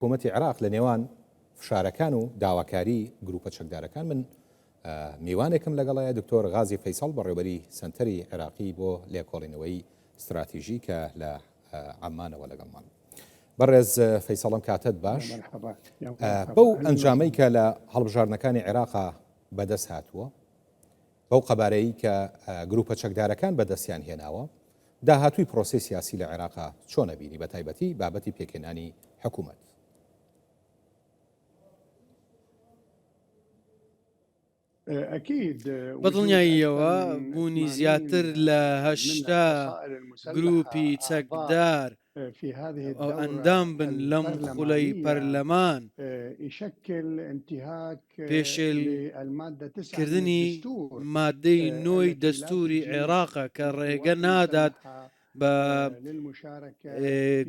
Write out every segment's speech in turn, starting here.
حکوومەتی عێراق لە نێوان فشارەکان و داواکاری گرووپە چەکدارەکان من میوانێکم لەگەڵایە دکتۆر غازی فەیسەڵ بەڕێوبەری سەنتەری عێراقی بۆ لێکۆڵینەوەی ستراتیژی کە لە عەممانەوە لەگەڵمان. بەڕێز فەیسەڵم کاتت باش بەو ئەنجامەی کە لە هەڵبژاردنەکانی عێراقا بەدەست هاتووە بەو قەبارەی کە گروپە چەکدارەکان بەدەستیان هێناوە، داهاتووی پرۆسەی سیاسی لە عێراقا چۆن ئەبینی بەتایبەتی بابەتی پێکهێنانی حکوومەت؟ بەدڵنیاییەوە بوونی زیاتر لە 80 گروپی چەکدار ئەو ئەندام بن لەم خولەی پەرلەمان پێشێلکردنی مادەی نۆی دەستوری عێراقە کە ڕێگە نادات بە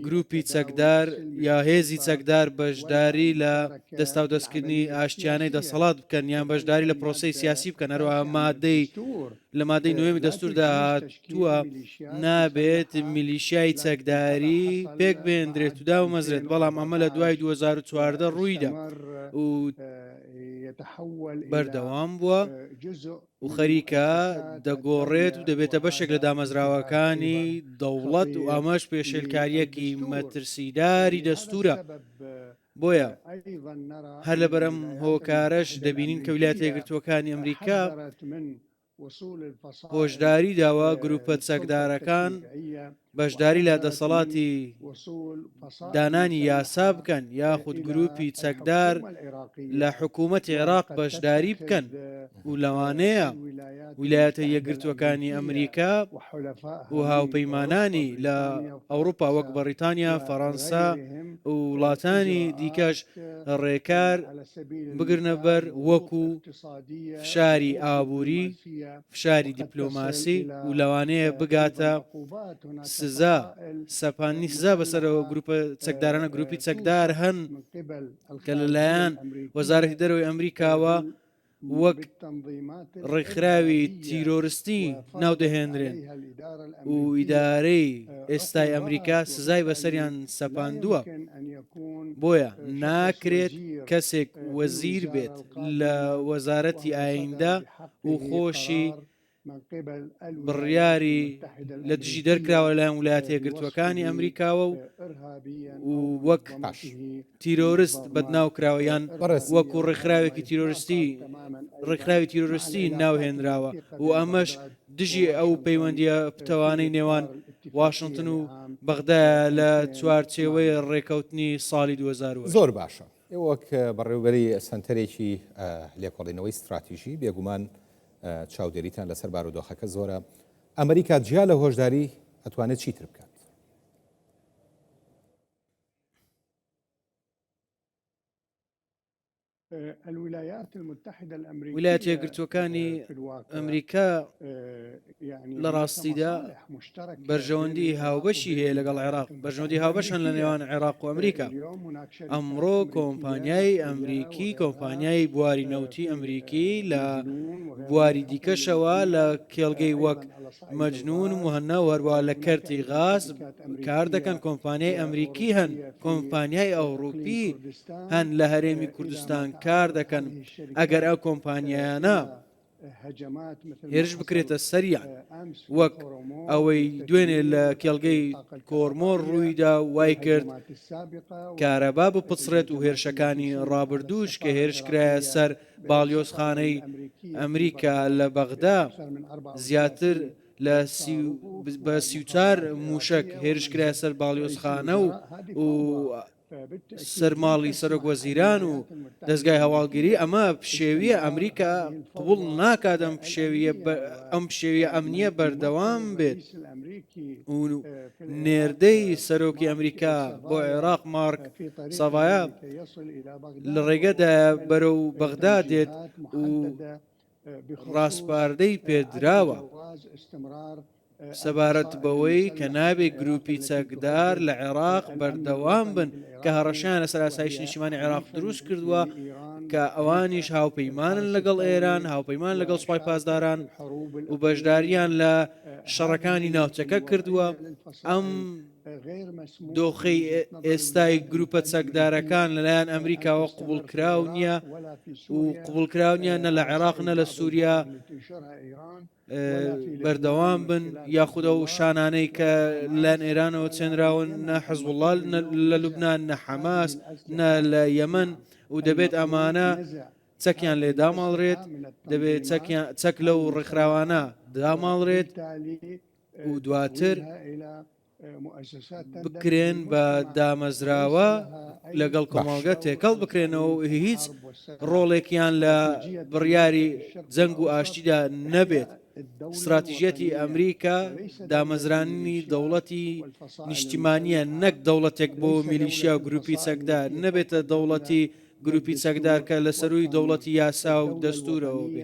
گروپی چەکدار یا هێزی چەکدار بەشداری لە دەستاودەستکردنی ئاشتیانەی دەسەڵات بکەن یان بەشداری لە پرۆسەی سیاسی بکەن هەروەها مادەی لە مادەی نوێمی دەستوردا هاتووە نابێت میلیشیای چەکداری پێک بێندرێت و دابمەزرێت بەڵام ئەمە لە دوای 2014 ڕوویدا و بەردەوام بووە و خەریکە دەگۆڕێت و دەبێتە بەشێک لە دامەزراوەکانی دەوڵەت و ئەمەش پێشێلکارییەکی مەترسیداری دەستورە. بۆیە هەر لەبەر ئەم هۆکارەش دەبینین کە ویلایەتە یەکگرتووەکانی ئەمریکا هۆشداری داوە گروپە چەکدارەکان بەشداری لە دەسەڵاتی دانانی یاسا بکەن یاخود گروپی چەکدار لە حکوومەتی عێراق بەشداری بکەن و لەوانەیە ویلایەتە یەکگرتووەکانی ئەمریکا و هاوپەیمانانی لە ئەوروپا وەک بەڕیتانیا، فەڕەنسا و وڵاتانی دیکەش ڕێکار بگرنە بەر وەکو فشاری ئابووری، فشاری دیپلۆماسی و لەوانەیە بگاتە سزا سەپاندنی سزا بەسەر گروپە چەکدارانە گروپی چەکدار هەن کە لەلایەن وەزارەتی دەرەوەی ئەمریکاوە وەک ڕێکخراوی تیرۆرستی ناودەهێنرێن و ئیدارەی ئێستای ئەمریکا سزای بەسەریان سەپاندووە. بۆیە ناکرێت کەسێک وەزیر بێت لە وەزارەتی ئایندە و خۆشی بڕیاری لە دژی دەرکراوە لەلایەن ویلایەتە یەکگرتووەکانی ئەمریکاوە و و وەک تیرۆرست بەدناو کراوە یان وەکو ڕێکخراوێکی تیرۆرستی ڕێکخراوی تیرۆرستی ناوهێنراوە و ئەمەش دژی ئەو پەیوەندیە پتەوانەی نێوان واشنتن و بەغدایە لە چوارچێوەی ڕێکەوتنی ساڵی 2000. زۆر باشە ئێوە وەک بەڕێوبەری سەنتەرێکی لێکۆڵینەوەی ستراتیژی بێگومان چاودێریتان لەسەر بارودۆخەکە زۆرە، ئەمریکا جیا لە هۆشداری ئەتوانێت چیتر بکات؟ ویلایەتە یەکگرتووەکانی ئەمریکا لە ڕاستیدا بەرژەوەندی هاوبەشی هەیە لەگەڵ عێراق بەرژەوەندی هاوبەش هەن لە نێوان عێراق و ئەمریکا ئەمڕۆ کۆمپانیای ئەمریکی کۆمپانیای بواری نەوتی ئەمریکی لە بواری دیکەشەوە لە کێڵگەی وەک مەجنون و موهەننا و هەروە لە کەرتی غاز کار دەکەن کۆمپانیای ئەمریکی هەن کۆمپانیای ئەوروپی هەن لە هەرێمی کوردستان کار دەکەن ئەگەر ئەو کۆمپانیایانە هێرش بکرێتە سەریان وەک ئەوەی دوێنێ لە کێڵگەی کۆرمۆر ڕوویدا وای کرد کارەبا بپچڕێت و هێرشەکانی ڕابردووش کە هێرش کرایە سەر باڵیۆزخانەی ئەمریکا لە بەغدا زیاتر لە بە 34 موشک هێرش کرایە سەر باڵیۆزخانە و و سەر ماڵی سەرۆک وەزیران و دەزگای هەواڵگری ئەمە پشێویە ئەمریکا قبوڵ ناکات ئەم پشێویە ئەم پشێویە ئەمنیە بەردەوام بێت و نێردەی سەرۆکی ئەمریکا بۆ عێراق مارک ساڤایا لە ڕێگەدایە بەرەو بەغدا دێت و ڕاسپاردەی پێدراوە سەبارەت بەوەی کە نابێ گروپی چەکدار لە عێراق بەردەوام بن کە هەڕەشەیان لەسەر ئاسایشی نیشتیمانی عێراق دروست کردووە کە ئەوانیش هاوپەیمانن لەگەڵ ئێران هاوپەیمان لەگەڵ سوپای پاسداران و بەشداریان لە شەڕەکانی ناوچەکە کردووە ئەم. دۆخی ئێستای گروپە چەکدارەکان لەلایەن ئەمریکاوە قبوڵکراو نییە و قبوڵکراو نییە نە لە عێراق نە لە سووریا بەردەوام بن یاخود ئەو شانانەی کە لەلایەن ئێرانەوە چێنراون نە حزبوڵڵا لە لوبناان نە حەماس نە لە یەمەن و دەبێت ئەمانە چەکیان لێ داماڵرێت دەبێت چەک لەو ڕێکخراوانە داماڵرێت و دواتر بکرێن بە دامەزراوە لەگەڵ کۆمەڵگە تێکەڵ بکرێنەوە و هیچ ڕۆڵێکیان لە بڕیاری جەنگ و ئاشتیدا نەبێت. ستراتیژیەتی ئەمریکا دامەزراننی دەوڵەتی نیشتیمانیە نەک دەوڵەتێک بۆ میلیشیا و گروپی چەکدار نەبێتە دەوڵەتی گروپی چەکدار کە لە سەرووی دەوڵەتی یاسا و دەستورەوە بێ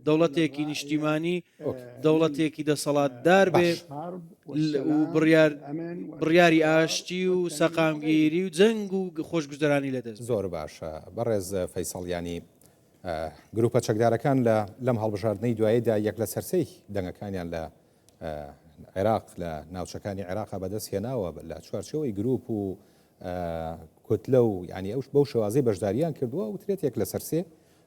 دەوڵەتێکی نیشتیمانی دەوڵەتێکی دەسەڵاتدار بێ و بڕیار بڕیاری ئاشتی و سەقامگیری و جەنگ و خۆشگوزەرانی لەدەست. زۆر باشە بەڕێز فەیسەڵ یانی گروپە چەکدارەکان لە لەم هەڵبژاردنەی دواییدا یەک لەسەر سێی دەنگەکانیان لە عێراق لە ناوچەکانی عێراقا بەدەست هێناوە لە چوارچێوەی گروپ و کوتلە و یانی ئەوش بەو شێوازەی بەشداریان کردووە وترێت یەک لەسەر سێ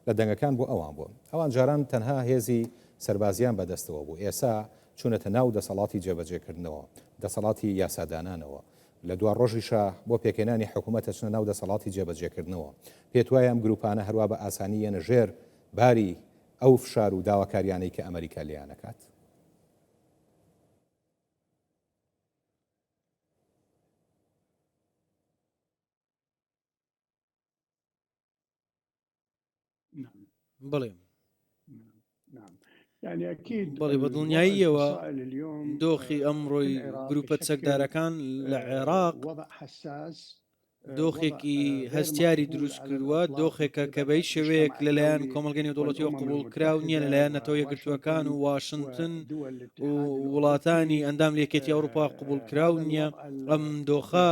لە دەنگەکان بۆ ئەوان بووە. ئەوان جاران تەنها هێزی سەربازیان بەدەستەوە بوو، ئێسا چوونەتە ناو دەسەڵاتی جێبەجێکردنەوە، دەسەڵاتی یاسادانانەوە. لە دواڕۆژیشا بۆ پێکهێنانی حکوومەت ئەچنە ناو دەسەڵاتی جێبەجێکردنەوە. پێتوایە ئەم گرووپانە هەروا بە ئاسانی یەنە ژێر باری ئەو فشار و داواکاریانەی کە ئەمەریکا لێیان ئەکات؟ بەڵێ بەڵێ بە دڵنیاییەوە دۆخی ئەمڕۆی گروپە چەکدارەکان لە عێراق دۆخێکی هەستیاری دروست کردووە دۆخێکە کە بە هیچ شێوەیەک لەلایەن کۆمەڵگەی نێودەوڵەتیەوە قبوڵکراو نییە لەلایەن نەتەوە یەکگرتووەکان و واشنتن و وڵاتانی ئەندام لە یەکێتی ئەوروپا قبوڵکراو نییە ئەم دۆخە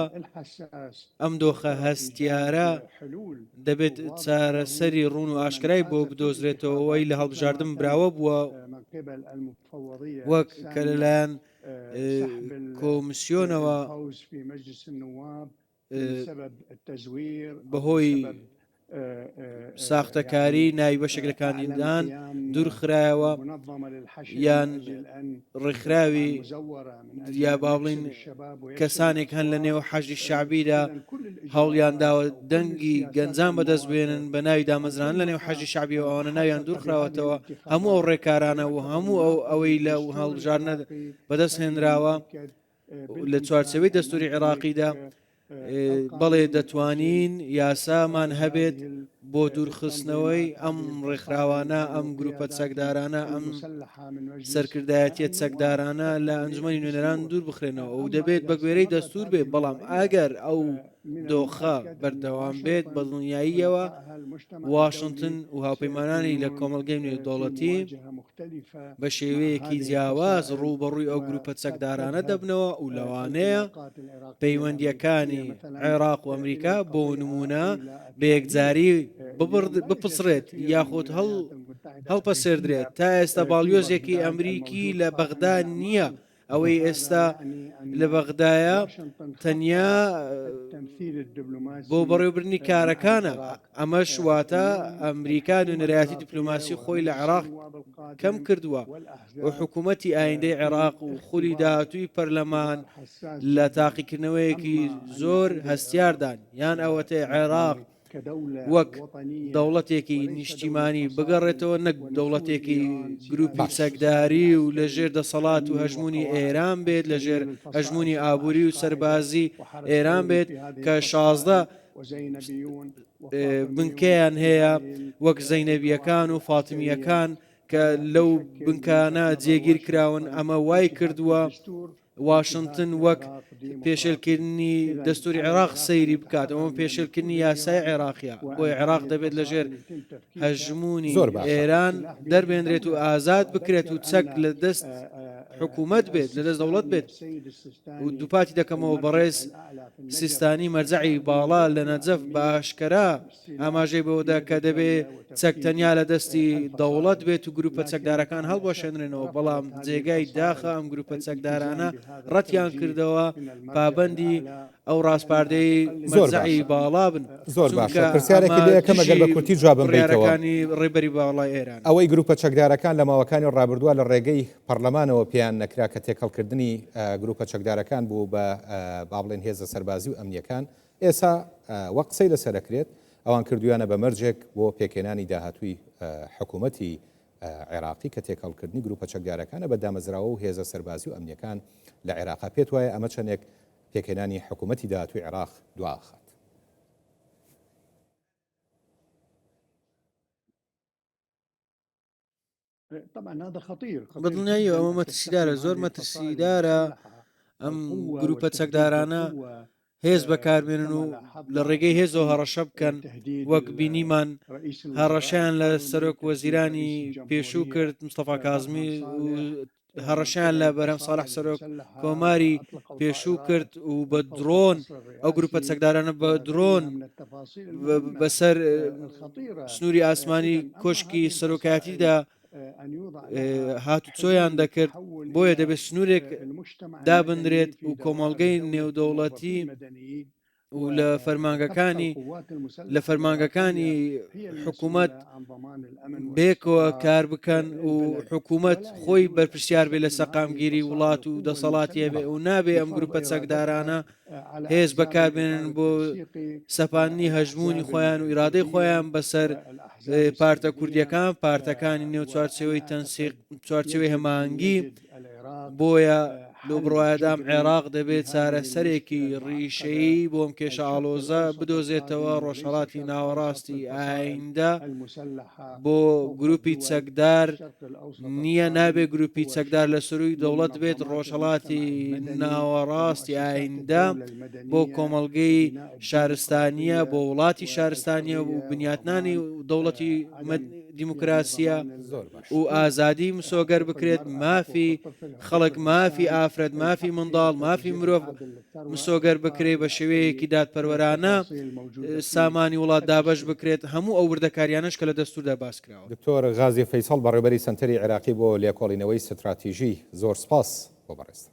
ئەم دۆخە هەستیارە دەبێت چارەسەری ڕوون و ئاشکرای بۆ بدۆزرێتەوە وای لە هەڵبژاردن براوە بووە وەک کە لەلایەن کۆمسیۆنەوە بەهۆی ساختەکاری ناوی بەشێک لە کاندیدان دوورخرایەوە یان ڕێکخراوی یا با بڵین کەسانێک هەن لە نێو حەشدی شعبیدا هەوڵیان داوە دەنگی گەنجان بەدەست بێنن بە ناوی دامەزران لە نێو حەشدی شعبی و ئەوانە ناویان دوورخراوەتەوە هەموو ئەو ڕێکارانە و هەموو ئەو ئەوەی لە هەڵبژاردنە بەدەست هێنراوە لە چوارچێوەی دەستوری عێراقیدا بەڵێ دەتوانین یاسامان هەبێت بۆ دوورخستنەوەی ئەم ڕێکخراوانە ئەم گروپە چەکدارانە ئەم سەرکردایەتیە چەکدارانە لە ئەنجومەنی نوێنەران دوور بخرێنەوە و دەبێت بە گوێرەی دەستور بێت بەڵام ئەگەر ئەو دۆخە بەردەوام بێت بە دڵنیاییەوە واشنتن و هاوپەیمانانی لە کۆمەڵگەی نێودەوڵەتی بە شێوەیەکی جیاواز ڕووبەڕووی ئەو گروپە چەکدارانە دەبنەوە و لەوانەیە پەیوەندییەکانی عێراق و ئەمریکا بۆ نموونە بە یەکجاری بپچڕێت یاخود هەڵپەسێردرێت تا ئێستا باڵیۆزێکی ئەمریکی لە بەغدا نییە ئەوەی ئێستا لە بەغدایە تەنیا بۆ بەڕێوەبردنی کارەکانە، ئەمەش واتە ئەمریکا نوێنەرایەتی دیپلۆماسی خۆی لە عێراق کەم کردووە و حکوومەتی ئایندەی عێراق و خولی داهاتووی پەرلەمان لە تاقیکردنەوەیەکی زۆر هەستیاردان یان ئەوەتەی عێراق وەک دەوڵەتێکی نیشتیمانی بگەڕێتەوە نەک دەوڵەتێکی گروپی چەکداری و لەژێر دەسەڵات و هەژمونی ئێران بێت لەژێر هەژمونی ئابووری و سەربازی ئێران بێت کە 16 بنکەیان هەیە وەک زەینەبیەکان و فاتمیەکان کە لەو بنکانە جێگیر کراون ئەمە وای کردووە واشنتن وەک پێشێلکردنی دەستوری عێراق سەیری بکات ئەوە پێشێلکردنی یاسای عێراقیە بۆیە عێراق دەبێت لەژێر هەژموونی زۆر باشە. ئێران دەربێنرێت و ئازاد بکرێت و چەک لە دەست. حکوومەت بێت، لە دەست دەوڵەت بێت و دووپاتی دەکەمەوە بەڕێز سیستانی مەرجەعی باڵا لە نەجەف بە ئاشکەرا ئاماژەی بەوەدا کە دەبێ چەک تەنیا لە دەستی دەوڵەت بێت و گروپە چەکدارەکان هەڵبوەشێنرێنەوە، بەڵام جێگای داخە ئەم گروپە چەکدارانە ڕەتیان کردەوە پابەندی ئەو ڕاسپاردەی زۆر مەرجەعی باشە باڵا بن، زۆر چونکە باشە پرسیارێکی ئەمە لێ ئەکەم ئەگەر دژی بە کورتی جوابم بەیتەوە. بڕیارەکانی ڕێبەری باڵای ئێرانە. ئەوەی گروپە چەکدارەکان لە ماوەکانی ڕابردووە لە ڕێگەی پەڕلەمانەوە پێیان نەکرا کە تێکەڵکردنی گروپە چەکدارەکان بوو بە با بڵێن هێزە سەربازی و ئەمنیەکان ئێسا وەک قسەی لەسەر ئەکرێت ئەوان کردویانە بە مەرجێک بۆ پێکهێنانی داهاتووی حکوومەتی عێراقی کە تێکەڵکردنی گروپە چەکدارەکانە بە دامەزراوە و هێزە سەربازی و ئەمنیەکان لە عێراقا پێت وایە ئەمە چەندێک پێکهێنانی حکوومەتی داهاتووی عێراق دواخات؟ بە دڵنیاییەوە ئەمە مەترسیدارە، زۆر مەترسیدارە ئەم گروپە چەکدارانە هێز بەکاربێنن و لە ڕێگەی هێزەوە هەڕەشە بکەن وەک بینیمان هەڕەشەیان لە سەرۆک وەزیرانی پێشوو کرد مستەفا کازمی و هەڕەشەیان لە بەرهەم ساڵح سەرۆک کۆماری پێشوو کرد و بە درۆن ئەو گروپە چەکدارانە بە درۆن بەسەر سنووری ئاسمانی کۆشکی سەرۆکایەتیدا هاتوچۆیان دەکرد بۆیە دەبێت سنوورێک دابنرێت و کۆمەڵگەی نێودەوڵەتی و لە فەرمانگەکانی لە فەرمانگەکانی حکوومەت بێکەوە کار بکەن و حکوومەت خۆی بەرپرسیار بێ لە سەقامگیری وڵات و دەسەڵاتی هەبێ و نابێ ئەم گروپە چەکدارانە هێز بەکاربێنن بۆ سەپاندنی هەژموونی خۆیان و ئیرادەی خۆیان بەسەر پارتە کوردیەکان پارتەکانی نێو چوارچێوەی تەنسیق چوارچێوەی هەماهەنگی بۆیە لەو بڕوایەدام عێراق دەبێت چارەسەرێکی ڕیشەیی بۆ ئەم کێشە ئاڵۆزە بدۆزێتەوە ڕۆژهەڵاتی ناوەڕاستی ئایندە بۆ گروپی چەکدار نییە نابێ گروپی چەکدار لە سەرووی دەوڵەت بێت ڕۆژهەڵاتی ناوەڕاستی ئایندە بۆ کۆمەڵگەی شارستانیە بۆ وڵاتی شارستانیە و بنیاتنانی دەوڵەتی دیموکراسیە و ئازادی مسۆگەر بکرێت مافی خەڵک مافی ئافرەت مافی منداڵ مافی مرۆڤ مسۆگەر بکرێت بە شێوەیەکی دادپەروەرانە سامانی وڵات دابەش بکرێت هەموو ئەو وردەکاریانەش کە لە دەستوردا باس کراوە. دکتۆر غازی فەیسەڵ بەڕێوبەری سەنتەری عێراقی بۆ لێکۆڵینەوەی ستراتیژی زۆر سپاس بۆ بەڕێزتان.